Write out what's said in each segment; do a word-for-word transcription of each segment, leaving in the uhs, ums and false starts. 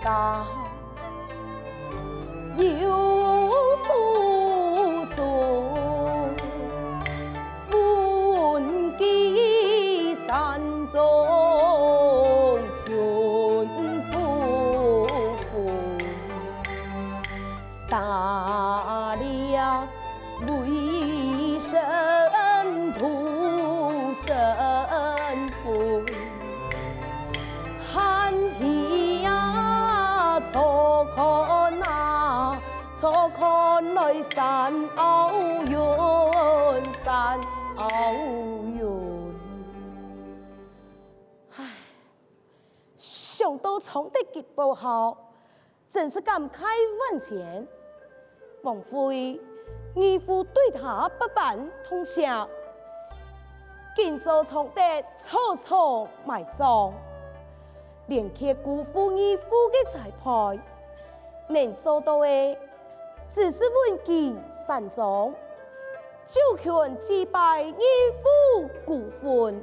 家有叔叔，闻寄山中云夫妇。 大力为生土生父，欢喜呀，坐看啊，坐看来山坳云，山坳云。唉，想到常德个不孝， 真是感慨萬千。枉費義父對他百般痛惜，今朝常德草草埋葬，連厥辜負義父个栽培，能做到个，只是穩居山中，就近祭拜義父孤魂。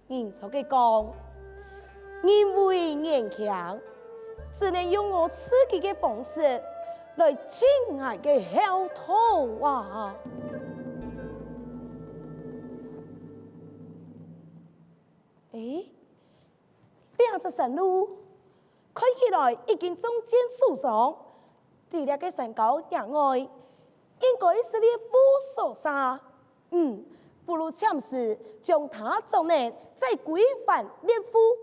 人常个講，人為言輕，只能用我自己个方式來盡𠊎个孝道啊！誒，這隻山路看起來已經中箭受傷，在這个山溝野外，應該係獵戶所殺。 嗯，不如暫時將他捉等，再歸還獵戶。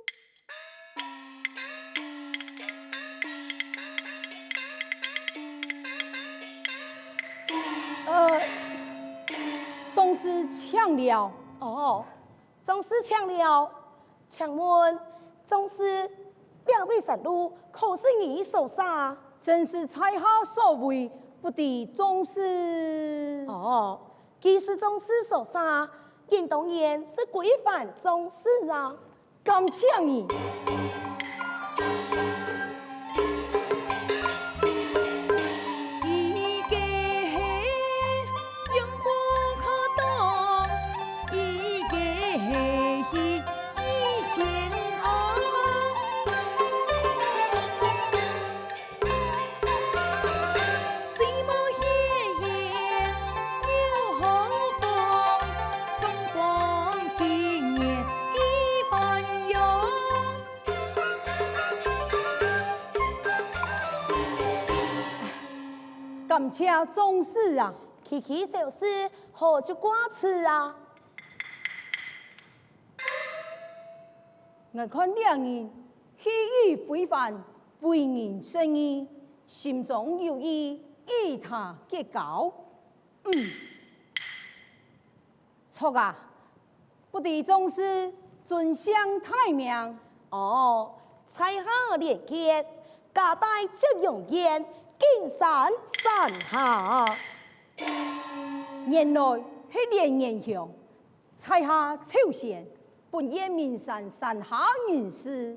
呃，總司請了。哦，總司請了。請問，總司，這位山路可係你所殺？正是在下所為，不知總司。哦， 既係總司所殺，應當然係歸還總司啊。感謝你。一个係永不可擋，一个係一生啊。 感謝總司啊！區區小事，好就掛齒啊！𠊎看這人，氣宇非凡，為人正義，心中有義，與他結交。嗯，著啊！不知總司尊姓大名？哦，在下連傑，家帶揭陽縣，景山山下。原來係連賢鄉。 在下秋仙，本縣名山，山下人氏。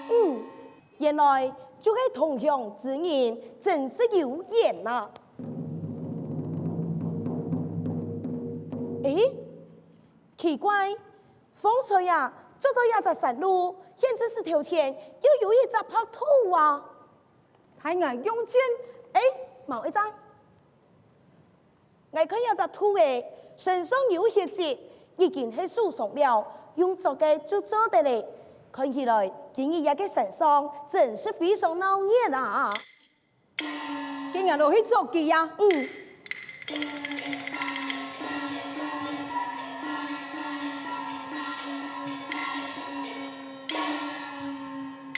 嗯，原來就係同鄉之人，真是有緣啊！誒，奇怪，方才啊，走到這隻山路，現在石頭前又有一隻白兔啊！大眼用箭，誒，某一隻。 𠊎看這隻兔仔，身上有血跡，已經係受傷了，用捉个就做得了。看起來，今日這个山上真是非常鬧熱啊！今日落去捉佢啊！嗯。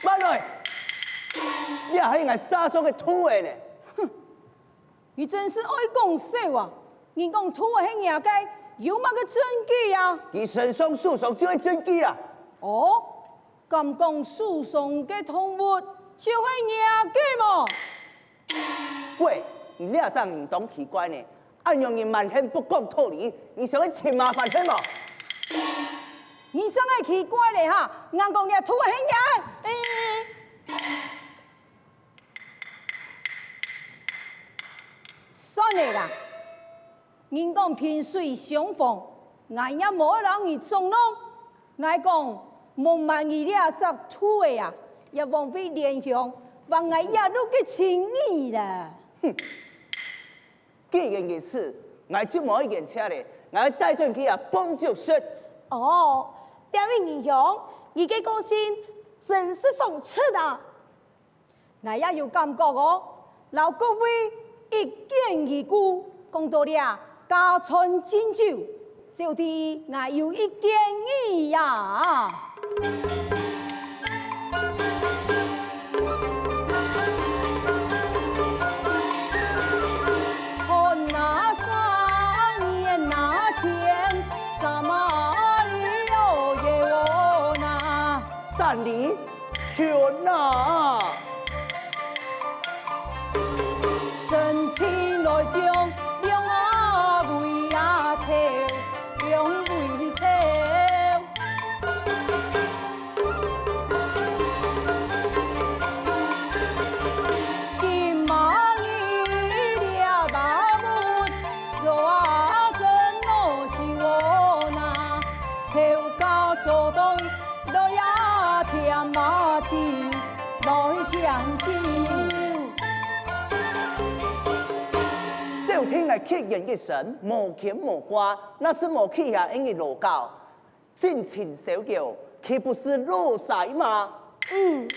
慢來！這係𠊎射中个兔仔呢！哼！ 你真是愛講笑啊！人講兔仔係若个，有麼个證據啊？佢身上受傷就係證據啊！哦，敢講受傷个動物就係若个無？喂，你這隻人當奇怪呢！恁樣人蠻橫不講道理，你想愛尋麻煩係無？你正愛奇怪咧哈！人講這兔仔係若个，誒！ 算了啦，人講萍水相逢， ，𠊎也無愛摎你作弄。𠊎講，莫罵你這隻兔仔啊，也枉費蓮香，還𠊎一路个情義啦。哼！既然如此，𠊎就無愛冤枉咧，𠊎愛帶轉去啊，放逐食。哦，這位仁兄，你个個性真係爽直啊！ 𠊎也有感覺哦，摎各位一見如故，講到這，家傳今久，小弟𠊎有一建議呀。看那山岩那樵，山裡有个窩囊。山裡？ 天哪！神清來將兩啊位啊，兩位樵。今嘛你這把門，若啊真我是我那，樵家做東 來呀，添啊酒，來添酒。小弟𠊎乞人一身，無牽無掛，若係無去啊，恁樣勞搞，盡情逍遙，豈不是勞死嘛？嗯，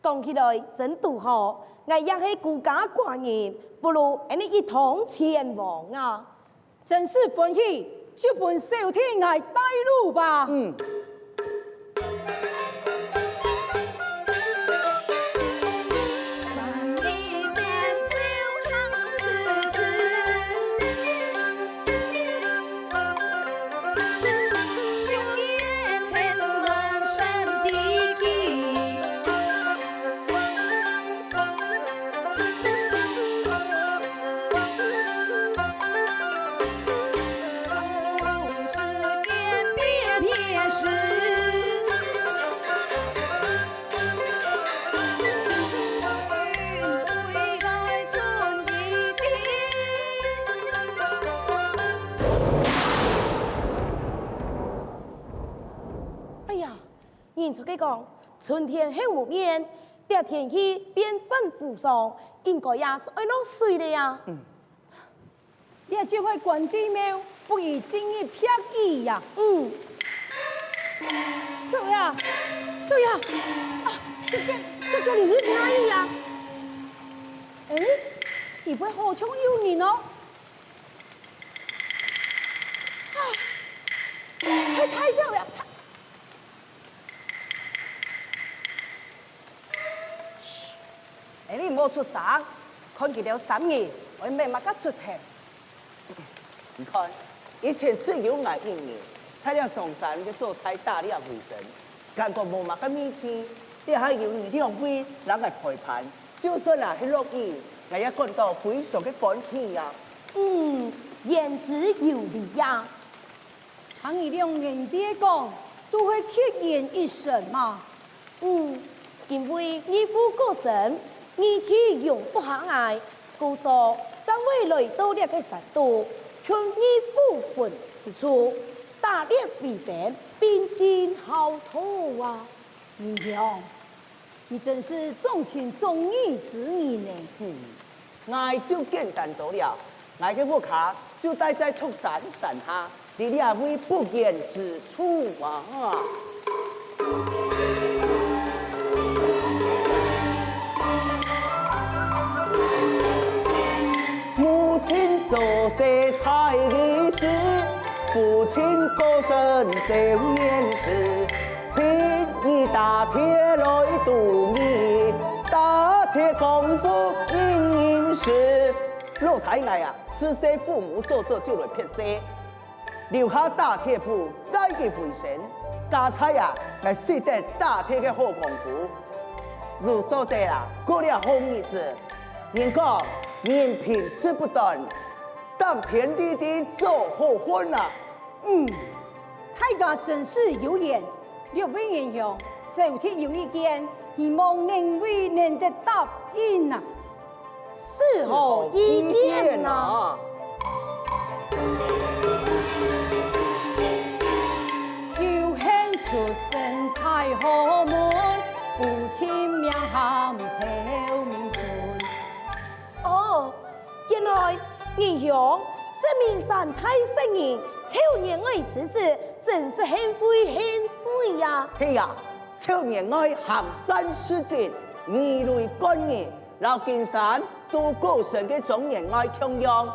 講起來真堵好，𠊎也係孤家寡人，不如𠊎等一同前往啊！ 真是歡喜，就分小弟𠊎帶路吧。嗯。哎呀， 人在該講，春天後無眠，這天氣變換無常，應該也係愛落水了呀。嗯。這就係關帝廟，不宜進入避雨呀。嗯。少爺，少爺，啊，這個，這個你是哪裡呀？誒，裡背好像有人哦。啊，太，太少爺，太 誒，你莫出聲，看佢兜三人，會搣麼个出頭。你看，以前只有𠊎一人，在這上山个所在打獵維生，感覺無麼个味緒，這下有你兩位摎𠊎陪伴，就算啊係落雨，𠊎也感到非常个歡喜呀。嗯，言之有理呀。 聽你兩兄弟講，都係孑然一身嘛。嗯，因為義父過身，義弟容不下𠊎，故所正會來到這个山肚，求義父分施主，打獵維生，並盡孝道啊。仁兄， 你真是重情重義之人呢。嗯，𠊎就簡單多了，𠊎个屋下就戴在獨山山下，離這位不遠之處啊。母親早逝在異時，父親過身少年時。 第一打鐵來度日，打鐵功夫人人識。老弟𠊎啊，自細父母早早就來別世，留下打鐵鋪，賴以為生。佳哉啊，𠊎識得打鐵个好功夫，就做得啊，過了好日子。人講，人貧志不短，頂天立地做好漢啊！嗯， 大家真是有緣，這位仁兄，小弟有意見，希望兩位能得答應啊。是否意見啊？身在豪門，父親名喊趙明順。哦，原來仁兄係名山大聖人趙員外之子，真是幸會幸會呀！係啊，趙員外行善事濟，二類官人，摎金山都過身个莊員外共樣，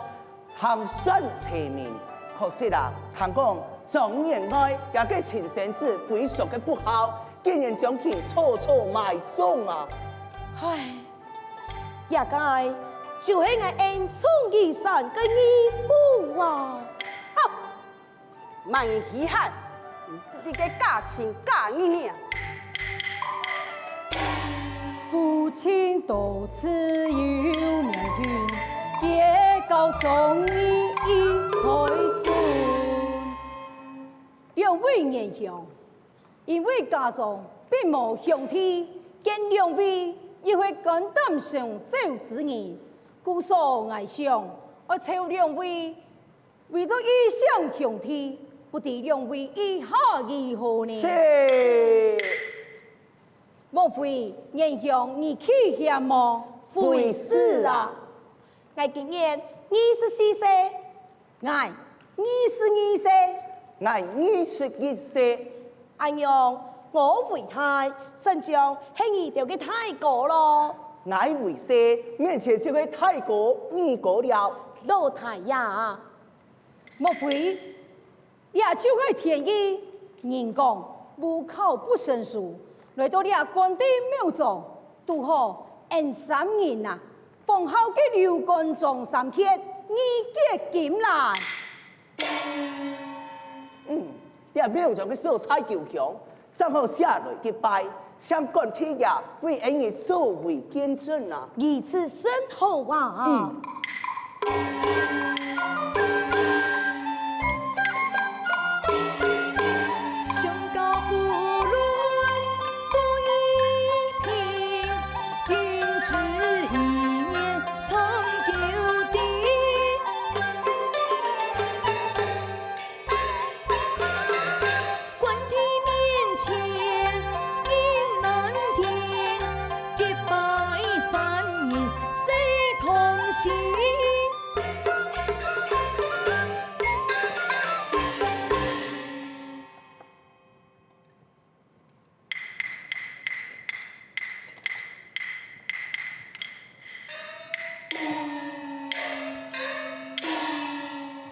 行善濟名。可惜啊，聽講莊員外厥个親生子非常个不孝，竟然將佢草草埋葬啊！唉，這个就係𠊎恩重如山个義父啊！啊！麼人稀罕，你个假親假義呢！ 父親多慈又命運，結交忠義一才俊。兩位仁兄，因為家中並無兄弟，見兩位又係肝膽相照之人，故所𠊎想，愛召兩位 為著異姓兄弟，不知兩位意下如何呢？切！莫非仁兄你棄嫌無？非是啊！𠊎今年二十四歲。𠊎二十二歲。𠊎二十一歲。恁樣，我為大，算將係你兜个大哥囉。𠊎為細，面前就係大哥、二哥了。老弟呀， 莫非這就係天意？人講無巧不成書，來到這官地廟中，堵好俺三人啊，封號个劉關張三傑，義結金蘭。嗯，這廟中个所在夠強， 正好寫來結拜，請官大爺為恩人作為見證啊！如此甚好啊！嗯。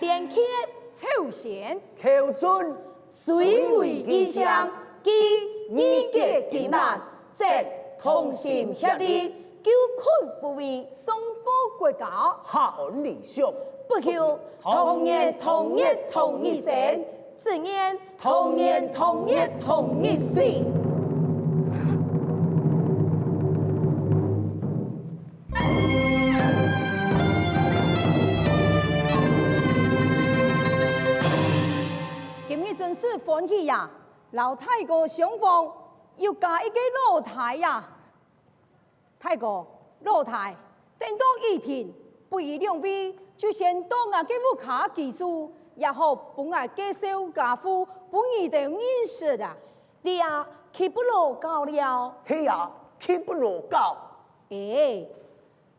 連傑，朝前。寇準，水為衣裳，繼義結金蘭，則同心協力，救困扶危，上報國家，下安理想。不求同年同月同日生， 只願同年同月同日死。今日真是歡喜呀，摎大哥相逢，又加一個老弟呀！ 大哥、老弟，等到雨停，不如兩位就先到𠊎个屋下居住，也好分𠊎介紹家父分你兜認識啊。這啊，豈不勞搞了？係啊，豈不勞搞？欸，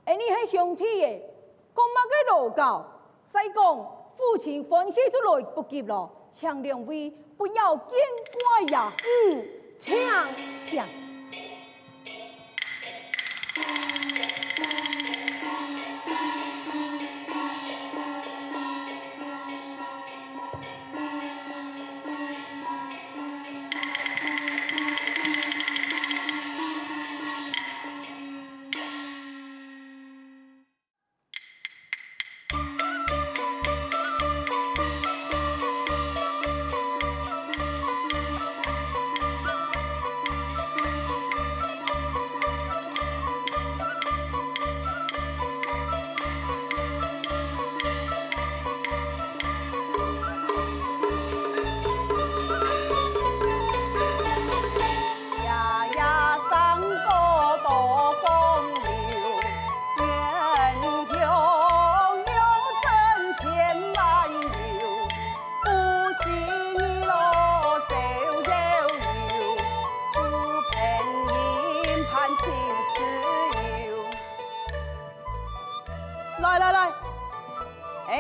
恩俚係兄弟欸，講麼个勞搞？ 再講，父親歡喜就來不及囉，請兩位不要見怪呀。嗯，請。請。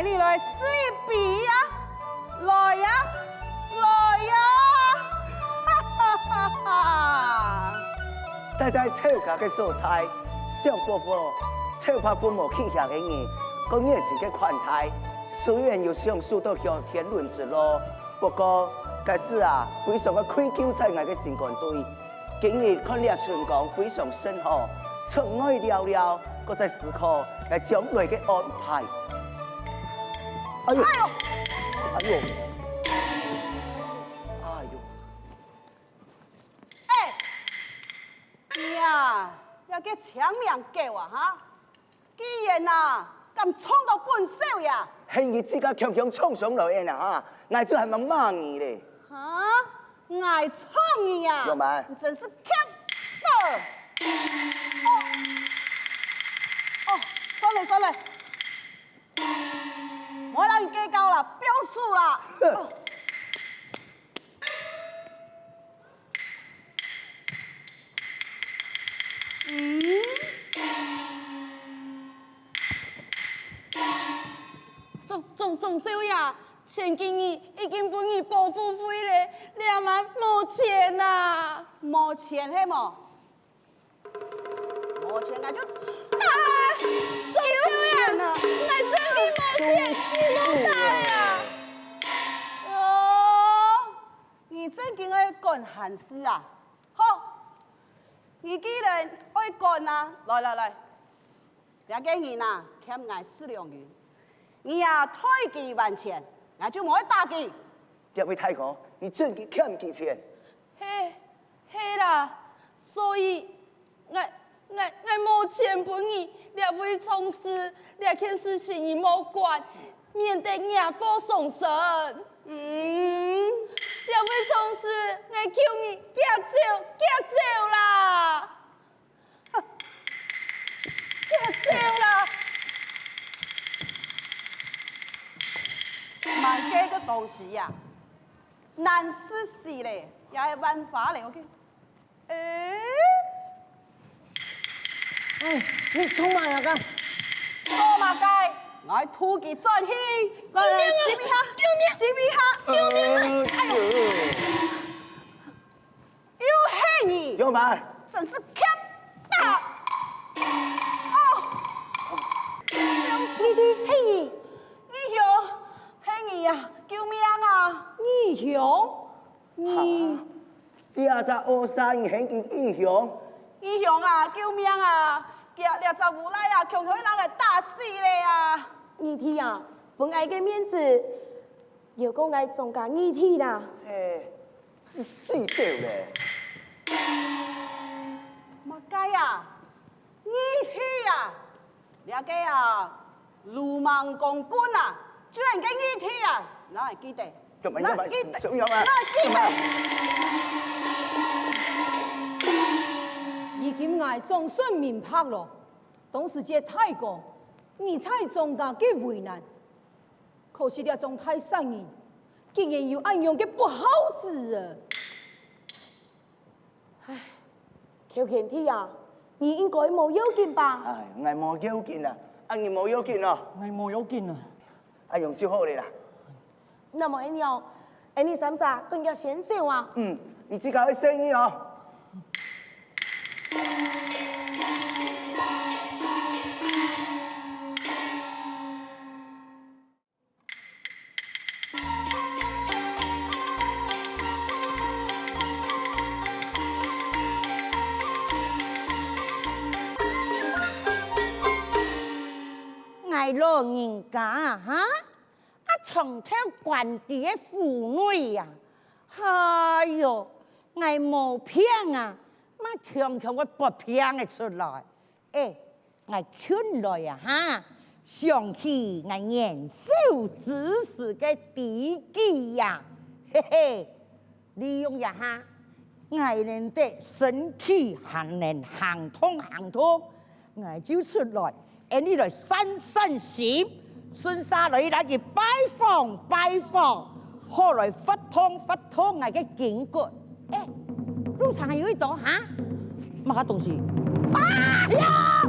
你來試一比啊！來呀，來呀！哈哈哈哈！戴在臭甲个所在，想不到臭白雲霧氣象个人，个熱情个款待，雖然有享受到香甜輪子咯，不過，該時啊，非常个愧疚在𠊎个心肝肚。 今日看這春光非常甚好，出外尞尞，閣在思考𠊎將來个安排。哎喲，哎喲，哎喲，哎喲，哎，你啊，這个青盲狗啊，哈！ 既然啊，敢撞到本少爺？係你自家強強撞上來个啊，哈！𠊎就還吂罵你咧。哈？𠊎撞你啊？有嗎？你真是欠打！哦，哦，算了算了，莫摎你計較啦，不要輸啦。哼！哦。 嗯？鍾、鍾、鍾少爺，前幾日已經分你保護費咧，這滿無錢啊！無錢係無？無錢𠊎就打！鍾少爺，有錢啊！𠊎真个無錢，你莫打啊！哦，你正經愛管閒事啊？ 好，你既然愛管啊，來來來，這个人啊，欠𠊎十兩銀，你啊，退佢還錢，𠊎就無愛打佢。這位大哥，你真个欠佢錢？係，係啦，所以𠊎 𠊎、𠊎無錢分你，這位總司，這件事情你莫管，免得惹禍上身。嗯。這位總司，𠊎求你遽走，遽走啦！哼，遽走啦！滿街个東西呀，難食死咧，也係萬花了个。 欸？哎，你做麼个？做麼个？𠊎渡佢轉去。來來，救命啊！救命！救命啊！救命啊！哎喲，又係你！有嗎？真是欠打！哦！義弟，係你！義兄，係你啊！救命啊！義兄？ 你，這隻惡煞人還係義兄？義兄啊，救命啊！這、這隻無賴啊，強強分人打死咧啊！義弟啊，分𠊎个面子，饒過𠊎莊家義弟啦！切，係死掉咧！麼个啊？義弟啊！ 這个啊，魯莽光棍啊，就恁个義弟啊，哪會記得？哪會記得？哪會記得？如今𠊎總算明白咯，當時這大哥，你在莊家个為難，可惜這種大善人，竟然有恁樣个不孝子啊！ 唉，邱賢弟啊，你應該無要緊吧？唉，𠊎無要緊啊，啊你無要緊哦。𠊎無要緊啊。恁樣就好了啦。那麼恁樣，恁呢三儕，跟佢先走啊。嗯，你自家愛細義哦。 𠊎老人家啊，哈，啊長透關在个府內啊，哎喲，𠊎無病啊，麼強強會發病个出來。 欸，𠊎近來啊哈，想起𠊎年少之時个知己呀，嘿嘿，利用這下，𠊎等个身體還能行動行動，𠊎就出來，恁呢來散散心，順續來摎佢拜訪拜訪。 好來活動活動𠊎个筋骨。欸，路上還有一朵哈，麼个東西？哎呀！